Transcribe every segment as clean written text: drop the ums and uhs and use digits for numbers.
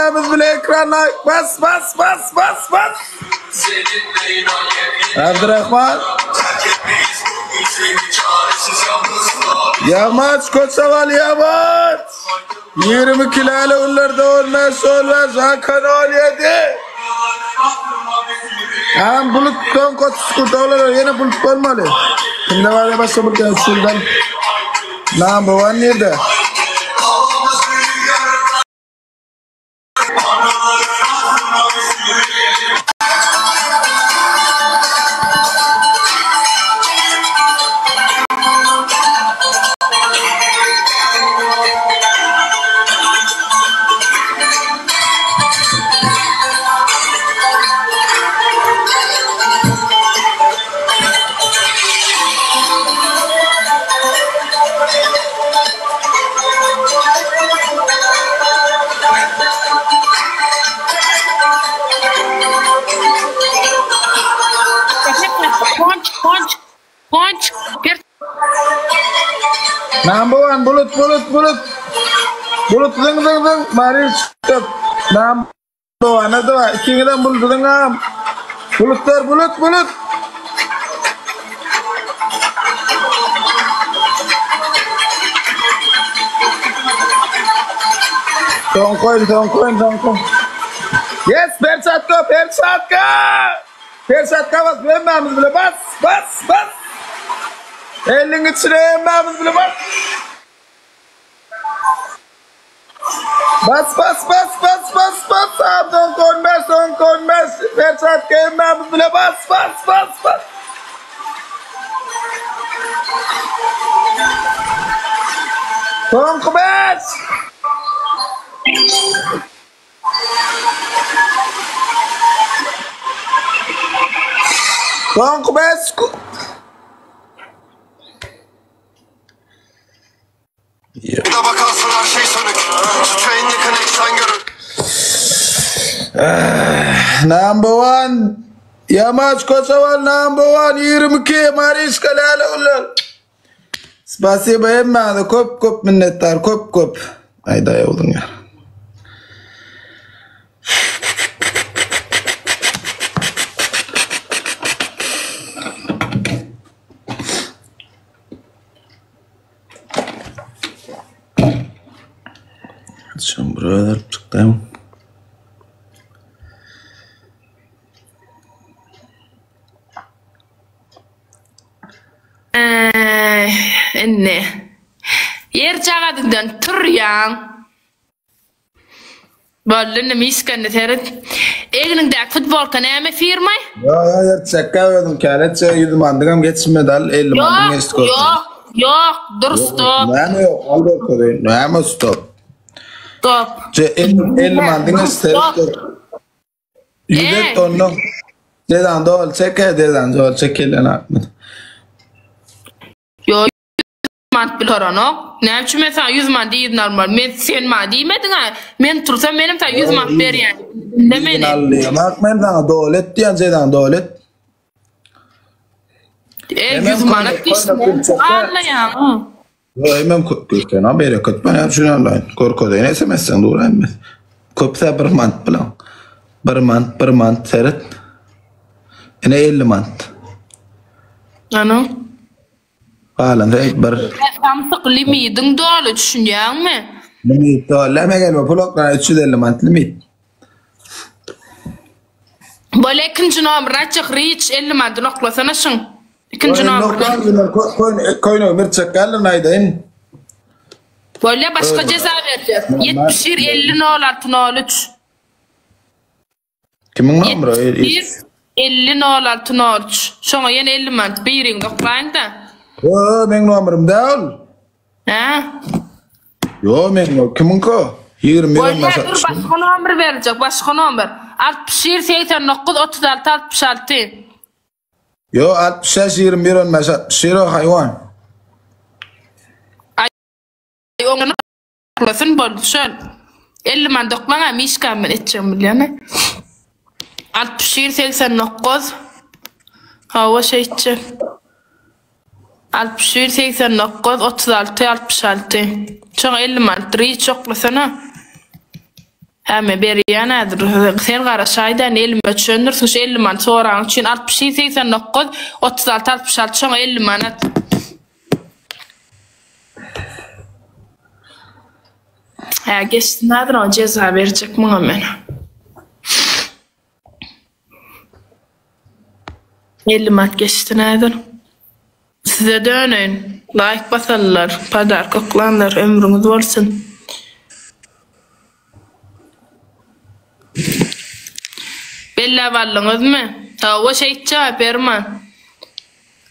Hemmämiz bile ekran like bas bas bas bas bas. Abdurrahman. Yamaç Koçaval Yamaç. 22 lale günlerde 15 15 Hakan 17. Hem bulut son koç skutolar yine bulut olmalı. Kimde var ya başka bulut şuradan. Number one nerede? Ponç, ponç, ponç. Per Number one bulut bulut bulut. Bulut zıng zıng zıng. Marin çıktı. Number one hadi var. İkinciden bulut zıng am. Bulutlar bulut bulut. Son koyun son koyun son koyun. Yes Perçatka Perçatka. Perçatka bas hemmemiz bile bas bas bas. Elin içine hemmemiz bile bas. Bas bas bas bas bas bas. Abi son konmez son konmez. Perçatka hemmemiz bile bas bas bas bas. Son konmez. Son konmez. Da bakarsın her şey sönük. Suça en yakın eksen görür. Number one. Yamaç Koçaval number one. 22. Mariska Lale ulan. Spasiba hemmäňize köp köp minnetdar köp köp. Aýdaý oldun ya. Şun buraya çıktım. Eee, indi. Ýer jagadyňdan turýaň. Boldy indi miskende seret. Egniňdäki futbolka näme firma? Ya ya ya çekka ödüm kâlet çe 100 mandıgam geçmedi al 50 mandım Ýok, geçti korkma. ýok, ýok, dur stop, Näme yok al görkezeyim. Näme stop. stop. Ce 50 50 mandyň geçti Stop. seret. Yüzet Ey. tonlu. Dedan dol çeke dedan dol çekelen atmadı. Ýok, 100 manat bil soranok. Näme üçin men saňa 100 manat yzyna almaly? Men sen maňa diýmediň-ä. Men tursam menem saňa 100 manat berýän. Diňle meni. Alýan men sana dol et diýen jedan dol et. E, Hemen 100 manat koy- geçdi. koy- koy- Anlaýaň. Yo hemen köp gökden ha bereket ben hem şunu anlayın. Korkoda SMS sen doğru emmi. Köpse bir mant bilen. Bir mant bir mant seret. Ene 50 mant. Ana. Galan da bir. Samsyk limidiň doly düşünýäňmi? Limit doly. Leme gelme pul oklana 350 mant limit. Bolýa ikinji nomerini aýtjak Rich 50 manat oklasana şuň. Ikinji nomerini. Koyun bir çekkalın aydayın. Bolýa başga jeza berjek. 71 50 06 03. Kimin nomeri? 71 50 06 03. Şoňa ýene 50 manat biriňi oklaýyn-da. Yo meň nomerim däl. Hä? Yo meň kimin ko? 20 Bolýa dur başga nomer berjek, başga nomer. 61 89 36 66. Yo 66 21 15 61 o hayvan. Ay oňa oklasyn boldy şol. 50 manat oklaň mişkam men etjegimi bilýän. 61 89 Hawa şeýtjek. 61 89 36 66. Şoňa 50 manat riç oklasana. Hä men berýän häzir. Sen garaşaýda elime düşendirsiň şu 50 manat soraň üçin 61 89 36 66 şoňa 50 manat. Hä geçsin häzir oňa jeza berjek muňa men. 50 manat geçsin häzir. Size döneýin. Laýk basanlar, podarka oklanlar ömrüňiz bolsun. Belläp aldyňyzmy? Hawa şeýtjä Perman.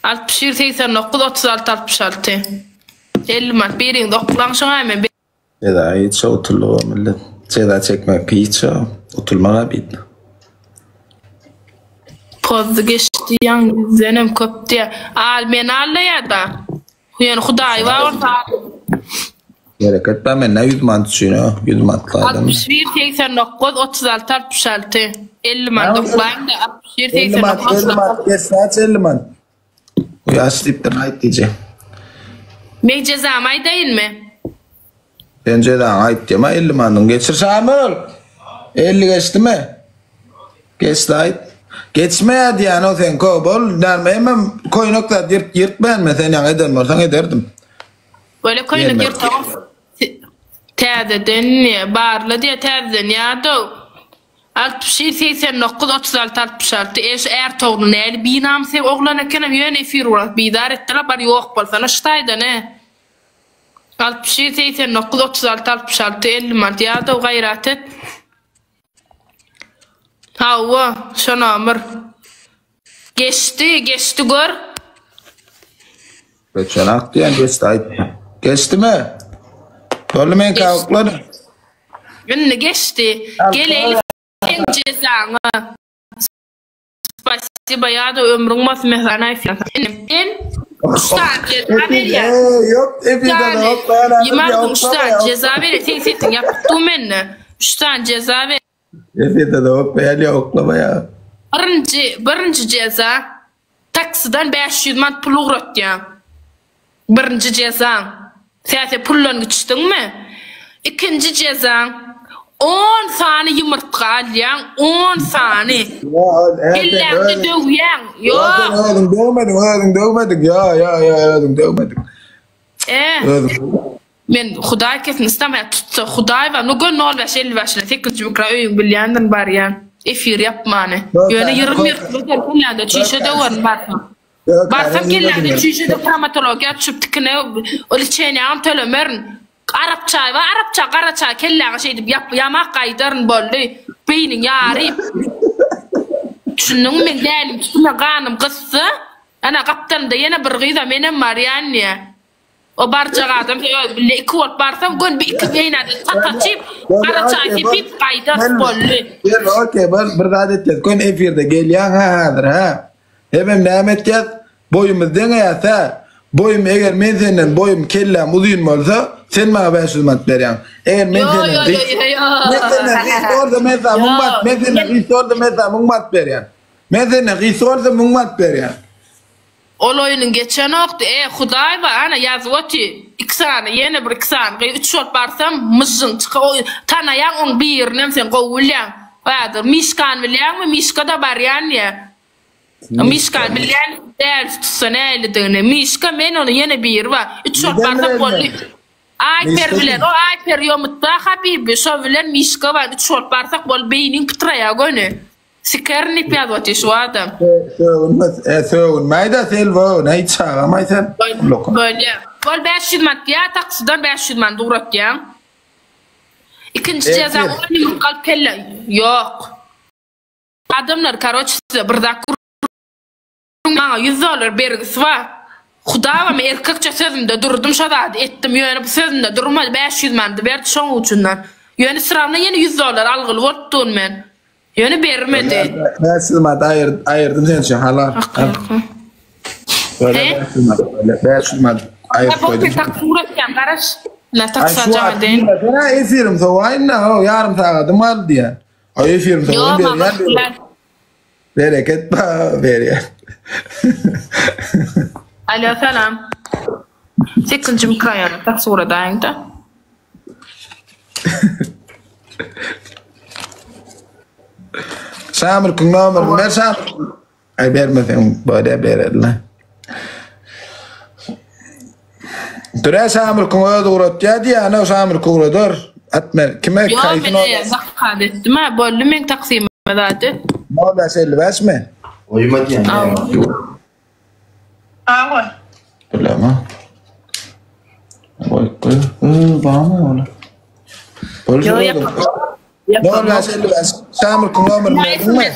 61 89 36 66. 50 manat biriňiz oklaň şoňa men Jeza hiç utuldyga millet. Jeza çekmek hiç utulmaga bitdi. Pozdy geçdi ýaň ýüzdenem köp diýä. Al meni aldaýada. Ýöne hudaýy bar bolsa al. Bereket bar mende 100 manat üçin o 100 manatly adam. 61 89 36 66 50 manat oklaýyň-da 61 50 manat 89 50 manat geçse 50 manat. Ýaş diýipdir aýt diýjek. Meň jezamy aýdaýynmy? Sen jezaňy aýt diýme 50 manadyň geçir Şamil. 50 geçdimi? Geçdi aýt. Geçmeýär diýýän o sen ko bol. Näme hemem köýnek zat ýyrt ýyrtmaýan men sen ýaňy eden bolsaň ederdim. Böyle köýnek ýyrtagam täzeden diýe barla diýe täzeden ýadow. 61 89 36 66 e şu Ärtogrul näli binamys oglan ekenem ýöne efir gurap bizar etdiler bar ýok bolsana şu taýdan e. 61 89 36 66 50 manat ýadow gaýrat et. Hawa, şo nomer. Geçdi, geçdi gör. Geçenak diýen geçdi aýt. Geçdimi? Boldy men kawukladym. Indi geçdi. Geleýli seň jezaňa. Spasiba ýa-da ömrüň bolsun men sana aýtýan. Indi men üç sany jeza berýän. Ýok, efirde ýok. Ýymardyň üç sany jeza berýän. Seň sesiň ýapyk dur mende. Üç sany jeza ber. Efirde de ýok, ýa oklama ýa. Birinji, birinji jeza Taksidan 500 manat pul ugratýaň. Birinji jezaň. Säse puldan giçdiňmi? Ikinji jezaň. On sany ýumurtga alýaň, on sany. Kelläňde döwýäň. Ýok. Sen özüň döwmediň, özüň döwmediň. Ýa, ýa, ýa, özüň döwmediň. E. Özüň. Men Hudaý kesin istemä tutsa Hudaý bar nu gön nol bäş 55 bilen sekizinji mikro öýüň bilýändirin barýan efir ýapmany ýöne ýyrym ýyrtylyp kelläňde çüýşe döwerin barsam barsam kelläňde çüýşe döwüp stomatologiýa düşüp tikine liçeniýaňam tölemerin arap çaý bar arap çaý gara çaý kelläňe şeýdip ýap ýamak gaýdaryn boldy beýniň ýaryp düşündiňmi meň dälim tutma ganym gyssa ana gapdalymda ýene bir gyza menem barýan diýä. O barjak adam öz bile iki bolup barsam gön bir iki beýnäde çat açyp gara çaý sepip gaýdar boldy. Gel okey bir bir zat etýäs. Gön efirde gelýäň ha häzir ha. Hemem näme etýäs? Boýumyz deňeýäs hä. Boýum eger men senden boýum kelläm uzyn bolsa sen maňa 500 manat berýäň. Eger men senden Men senden gysga bolsa men saňa 1000 manat men senden gysga bolsa men saňa 1000 manat berýän. Men senden gysga bolsa 1000 manat berýän. Ol oýunyň geçenokdy e hudaý bar ana ýazyp oty iki sany ýene bir iki sany gyz üç bolup barsam myžžyň çyka o tanaýaň oň birinem sen gowy bilýäň häzir mişkany bilýäňmi mişkada barýan diýä mişkany bilýän däl tutsa nähilidigini mişka men ony ýene biri bar üç bolup barsak boldy Aýper bilen o Aýper ýomutda habibi şo bilen mişka bar üç bolup barsak boldy beýniň pytraýa göni. Sikerin diýip ýazyp otyr şu adam. Sögünme, e, sögünmäý-de Selwa, näý çagamaý sen? Bolýa. Bol 500 manat ýa taksydan 500 manat ugratýaň. Ikinji jeza on ýumruk alyp kelle. Ýok. Adamlar karoç size bir zat Maňa ýüz dollar bergisi bar. Hudabam erkekçe sözümde durdum şo zady etdim ýöne bu sözünde durmady 500 manady berdi şoň uçundan. Ýöne sramna ýene ýüz dollar algyly bolup durun men. Ýöne bermedi. 500 manat aýyr aýyrdym sen üçin halal. He? 500 manat aýyryp goýdum. Tak suratýan garaş. Na taksa jaň edeýin. Sen efirim sowaýyn da, ýarym sagadym galdy diýýän. Aý efirim sowaýyn berýän. Bereket ba berýär. Alo salam. Sekizinji mikroraýonda taksi ugradaýyňda. Şamülküň nomerini ber Şamül. Aý bermeseň bolýa bereli. Dürä Şamülküň özi ugratýa diýýän, o Şamülk ugradar. Atmer kime Ýok, kaýsy men nomer? eýýäm zakaz etdim ha, boldy meň taksime zady. 0555 mi? Goýma diýen. Awa. Bileme. Goý, goý. Hı, barmy ola? Boldy. Ýok, ýapamok. 0555 Şamülküň nomerini berdiňmi?